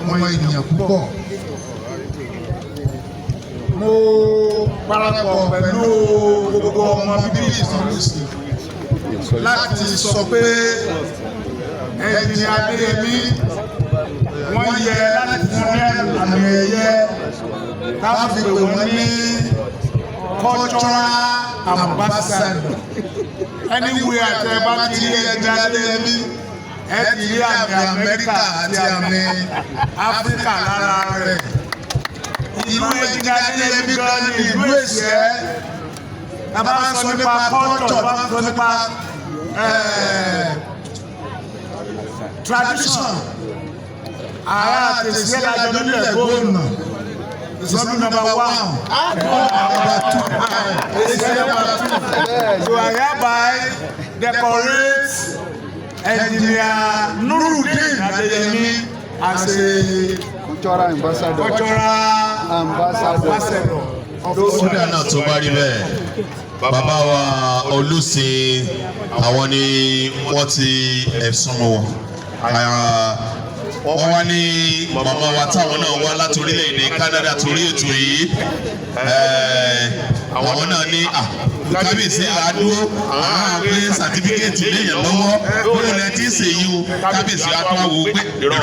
ọmọ ènìyàn púpọ̀. Mo parapọ̀ pẹ̀lú gbogbo ọmọ bíbí Ìsànlùsì láti sọ pé Engineer Adéyẹmí, wọ́n yẹ láti fún ní àmì ẹ̀yẹ ká fi pè wọ́n ní cultural ambassador. Anywhere tẹ́ ẹ bá ti rí Engineer Adéyẹmí, ẹ ti rí àmì Amẹ́ríkà àti àmì Áfíríkà lára rẹ̀. Ìlú Engineer Adéyẹmí gan ni ìlú Èsìẹ́. Tá bá ń sọ nípa culture, tá bá ń sọ nípa tradition, ará àtẹ̀síẹ́ lájọ nílẹ̀ gómìnà Ìsọdún number one, Number two. Èsìẹ́ number two. So I hereby decorate Engineer Nurudeen Adeyemi as a cultural ambassador. Cultural Ambassador. Ambassador of Ó dáa náà, tó bá rí bẹ́ẹ̀, bàbá wa Olùsìn, àwọn ni wọ́n ti ẹ̀sùn mọ́ wọn. Wọ́n wá ní màmá wa táwọn náà wá láti orílẹ̀-èdè Canada torí ètò yìí. Àwọn náà ní kábíyèsí àdúró, àwọn àgbé certificate léèyàn lọ́wọ́ bó lẹ ti ń ṣèyí o. Kábíyèsí wa tún wá wo pé ìrọ̀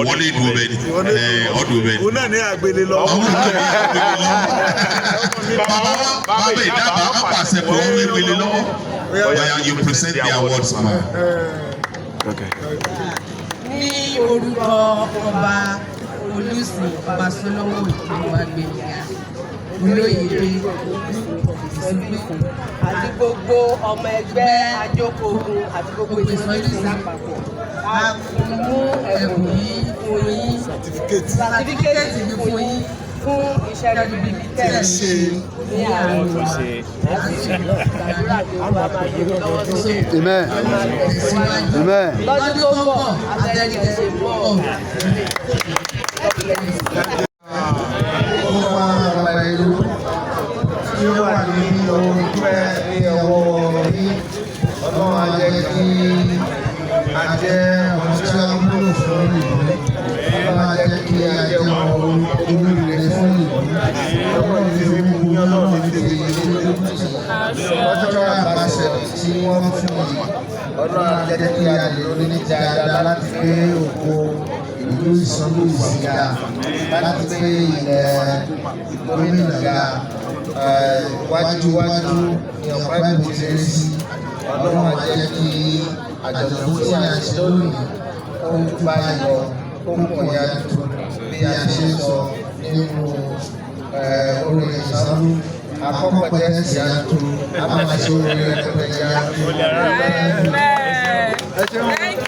wọlé ìdúró bẹ́ẹ̀ ni ọdún bẹ́ẹ̀ ni. Òun náà ní àgbélé lọ. Àwọn náà ní àgbélé lọ́wọ́. Bàbá wa, bàbá ìdábàá á pàṣẹ pé wọ́n gbélé lọ́wọ́. Oya, you present the awards, ma. Ní orúkọ Ọba Olùsìn, Ọba Solomon Olúwàgbémiga Olóyèdè Ìsọlùsìn, àti gbogbo ọmọ ẹgbẹ́ Ajókòógun àti gbogbo Ìsọlùsìn lápapọ̀, a mú ẹ̀bùn yìí fún yín, certificate yìí fún yín fún iṣẹ́ ribiribi tẹ̀ ń ṣe ní àárín wa. Àti gbàdúrà pé Olúwa máa gbé lọ́wọ́ sókè. Amen. Máa tẹ̀síwájú. Amen. Lọ́dún tó ń bọ̀, àtẹ̀lẹ́ ṣe mọ́. Ó máa ọba ìlú tí ó wà ní ohun dúpẹ́ ní ọwọ́ yín. Ọlọ́run á jẹ́ kí a jẹ́ ọmọ tí ó wúlò fún ìlú. Ọlọ́run á jẹ́ kí a jẹ́ ọmọ olóríire fún ìlú. Ọlọ́run fi gbogbo náà ní ti ìlú cultural ambassador tí wọ́n fún yìí. Ọlọ́run á jẹ́ kí a lè ní dáadáa láti gbé ògo ìlú Ìsànlùsì ga, láti gbé ilẹ̀ gómìnà ga. Wájú wájú ní ọ̀pá ìbò ti rí sí. Ọlọ́run á jẹ́ kí àjọ̀dún tí a ń ṣe lónìí ó bá yọ, ó pọ̀ yàtọ̀ bí a ṣe ń sọ nínú orin Ìsànlù akọ́pẹ̀tẹ̀ yàtọ̀, a máa ṣe orin rẹpẹtẹ yàtọ̀. Ẹ ṣeun. Thank